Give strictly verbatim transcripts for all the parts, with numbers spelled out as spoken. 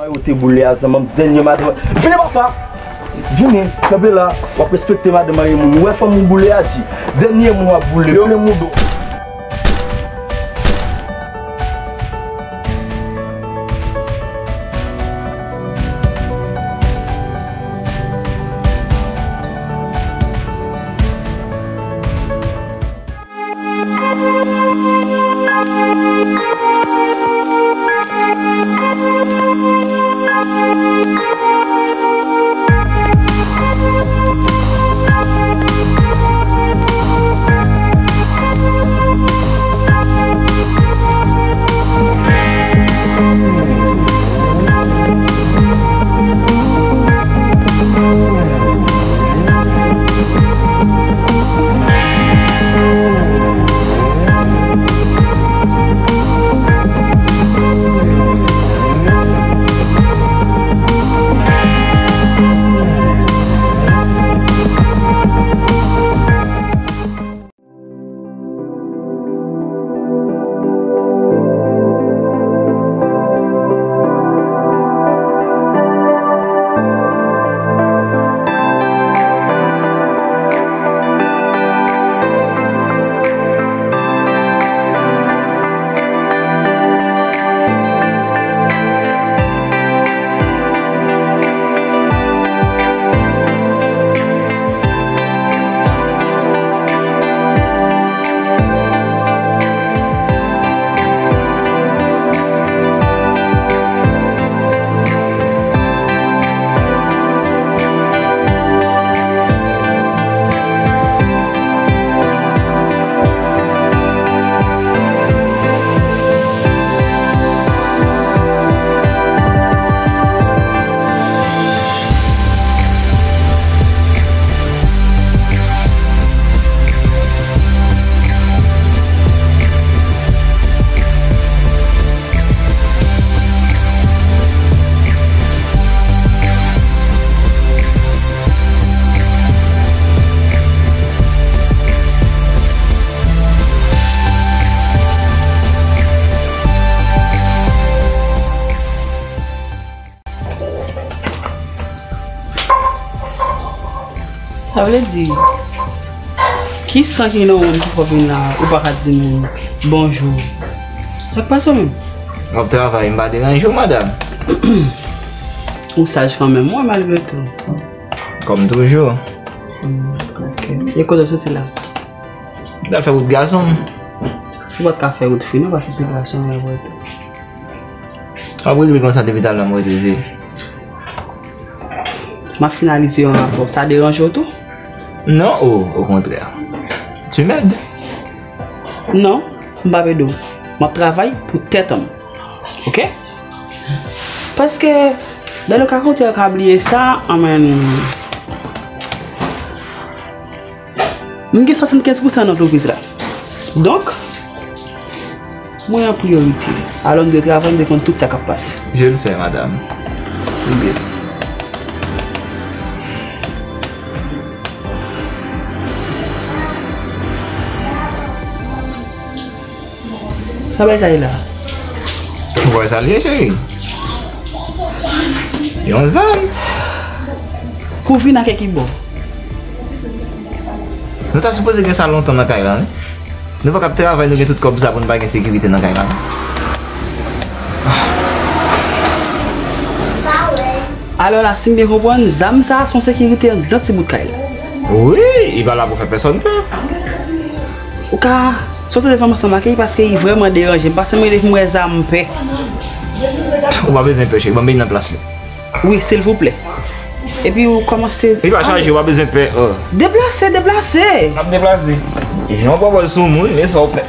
Ou te boule a, zanmanm, dènye madanm. Vini, papa! Vini, kanpe la. W ap respekte madanm marye moun. Ou wè fanm ou boule a, di. Dènye moun w ap boule, plen moudo. Sa vle di, ki san ki nan ou ki fè w vin la, ou pa ka di moun bonjou? Sa k pase w menm? W ap travay, m pa deranje w, madanm? Ou saj kanmenm, wi, malgre tou. Kòm toujou. Hmm, ok. E kote w soti la? M t al fè wout gason m. Ou pa t ka fè wout fi non, paske se gason m apre tou. W ap regle konsa depi talè m rete se. M ap finalize yon rapò. Sa deranje w tou? Non, o, okontrè. Tu m'aides? Non, m p ap ede w. M ap travay pou tèt an m. Ok? Paske, dans le cas contraire, w ka bliye sa, anmèn. M gen swasannkenz pousan nan antrepriz la. Donk, mwen an priyorite. Alò, m dwe travay, m dwe konn tout sa k ap pase. Je le sais, madame. Se byen. Sa bay sa ye la? Ou wè sa l ye, cheri? Yon zam. Pou vin ak ekip bò. Nou ta sipoze gen sa lontan nan kay la, wi. Nou pa kab travay, nou gen tout kòb sa pou nou pa gen sekirite nan kay la, wi. Alò la, si m byen konprann, zam sa a se yon sekirite anndan ti bout kay la. Wi, li pa la pou fè pèsonn pè. Ou ka sòti de fanm ansanm ak li paske li vrèman deranje m. Pase mwen li pou m wè zam pè. Ou pa bezwen pè, cheri. Ban m bay nan plas li. Wi, silvouplè. Epi ou kòmanse. Li pa chaje, ou pa bezwen pè. Oh. Deplase, deplase. M ap deplase. Jan w pran bòl sou moun, men sa w fè.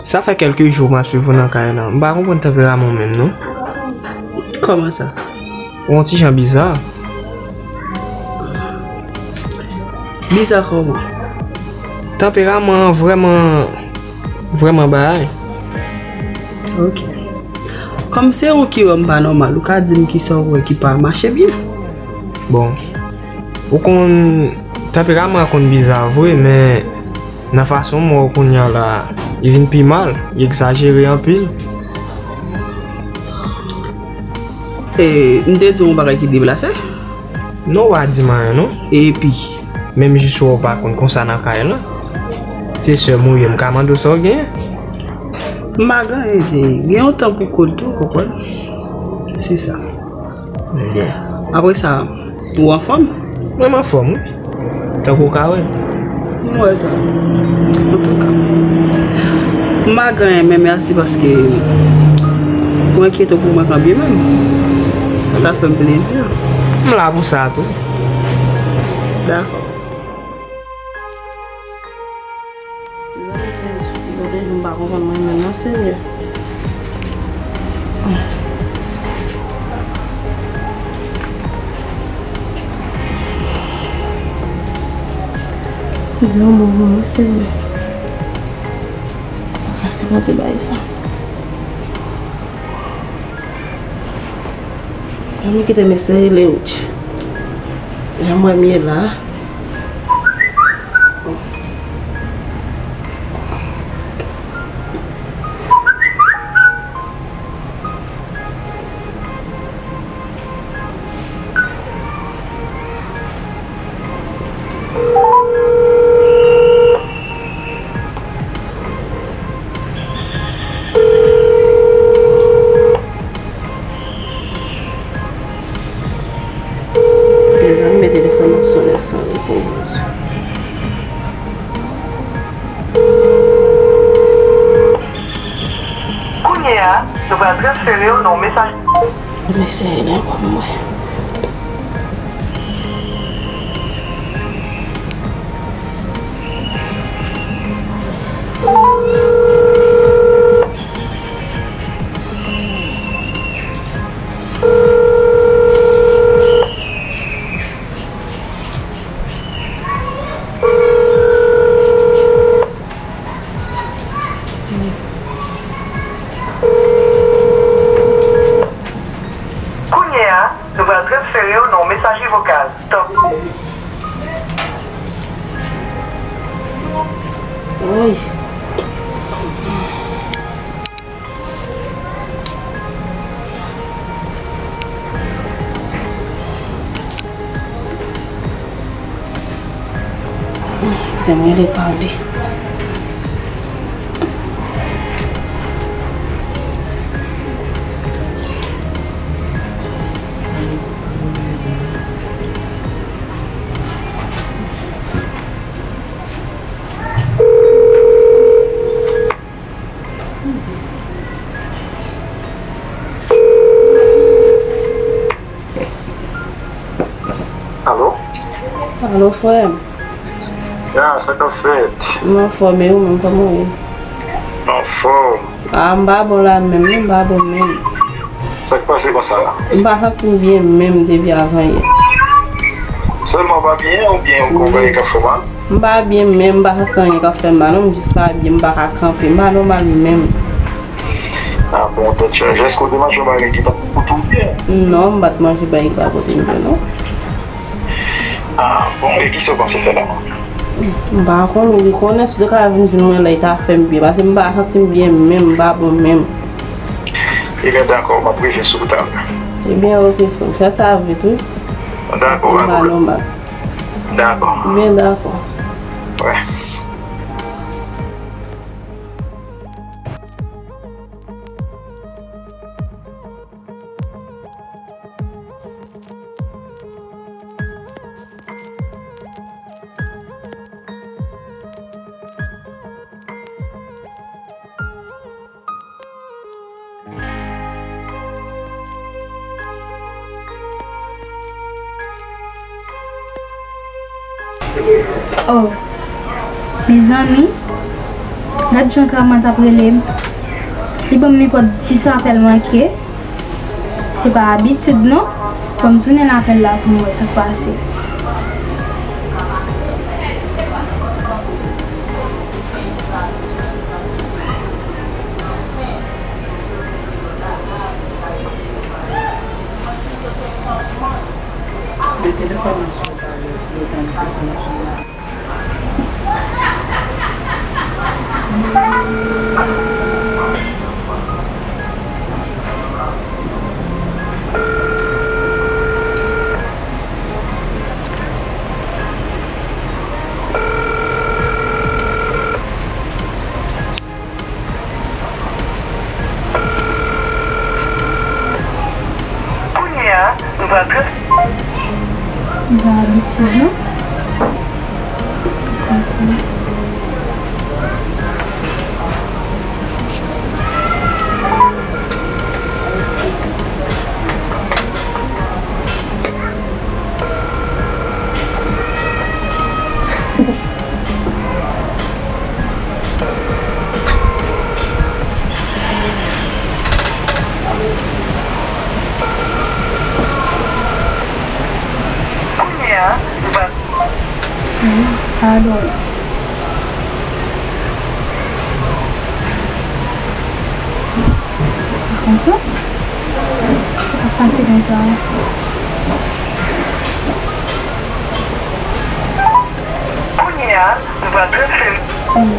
Sa fè kèlke jou m ap swiv ou nan kay la. M pa konprann tanperaman w menm, non. Kòman sa? Ou yon ti jan biza. Biza kòman? Tanperaman an vrèman, vrèman bagay. Ok. Kòm se ou ki wè m pa nòmal, ou ka di m kisa w wè ki pa mache byen? Bon, ou konn, tanperaman an konn biza vre, men nan fason m wè w kounye a la, li vin pi mal, li egzajere anpil. E, m te di w yon bagay ki deplase? Non, w pa di m anyen, non. Epi? Menm jis wè w pa konn konsa nan kay lan. Se sè m ou ye, m ka mande w sa w genyen? M pa gen anyen, cheri. Gen yon tan pou kòl tou, w konprann? Se sa. Ebyen. Apre sa, ou anfòm? Mwen, m anfòm, wi. Tankou w ka wè. M wè sa. Antouka, m pa gen anyen, men mèsi paske ou enkyete w pou mwen kanmenm. Sa fè m plezi. M la pou sa tou. Dakò. Zanmi Jezi, kote m pa konprann mwen menm non, Senyè. Di yon mo pou mwen, Senyè. Pa ka sipòte bagay sa. Zanmi, kite m eseye lewich. Jan mwen m ye la. Mezanmi, men telefòn nan sonnen san reponn. Kounye a, nou pral transfere w nan yon mesaj. Mesaj la pou mwen. Kounye a, nou pral transfere w nan yon mesaje vokal. Tanpri. Woy. Kite m rele pa li. Alo? Alo, frè m. Ya, sa k ap fèt? M anfòm, e ou menm, kòman w ye? M anfòm. A, m pa bon la menm, non, m pa bon menm. Sa k pase konsa la? M pa santi m byen menm depi avan yè. Sèlman w pa byen oubyen ou gen yon bagay k ap fè w mal? M pa byen menm, m pa santi anyen k ap fè m mal, non, m jis pa byen, m pa ka kanpe, m pa nòmal menm. A bon, tèt chaje. Èske w te manje yon bagay ki pa t pou pote w byen? Non, m pa t manje bagay ki pa pote m byen, non. A bon, e kisa w panse fè la? M pa konn, ou konnen, si w te ka vin jwenn mwen la, li ta fè m byen, paske m pa santi m byen menm, m pa bon menm. Ebyen, dakò, m ap rive sou wout la. Ebyen, oke, frè m, fè sa vit, wi. Dakò, pa de pwoblèm. Dakò. Byen, dakò. Wè. Oh. Mezanmi, gad jan Karma t ap rele m. Li ban m nenpòt dis apèl manke. Se pa abitid non. Ban m tounen apèl la pou m wè sa k pase. Mete nan konneksyon pa yo, yo tann konneksyon la. Kounye a, nou pral trans- Nou pa abitye, non? Konsa. Kounye a, nou pral. Sa dòl. Ou konprann? Sa pa fasil konsa. Kounye a, nou pral transfere. Hmm.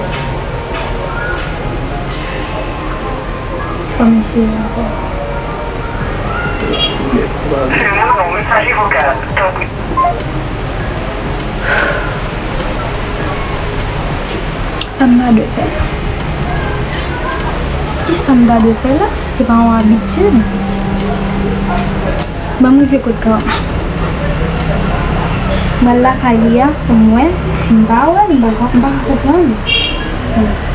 Fò m eseye ankò. Fè mwen yon mesaj vokal, tanpri. Sa m ta dwe fè la? Kisa m ta dwe fè la? Se pa yon abitid. Ban m rive kot Karma. M al lakay li a pou m wè. Si m pa wè l, m pa, m pa ka konprann.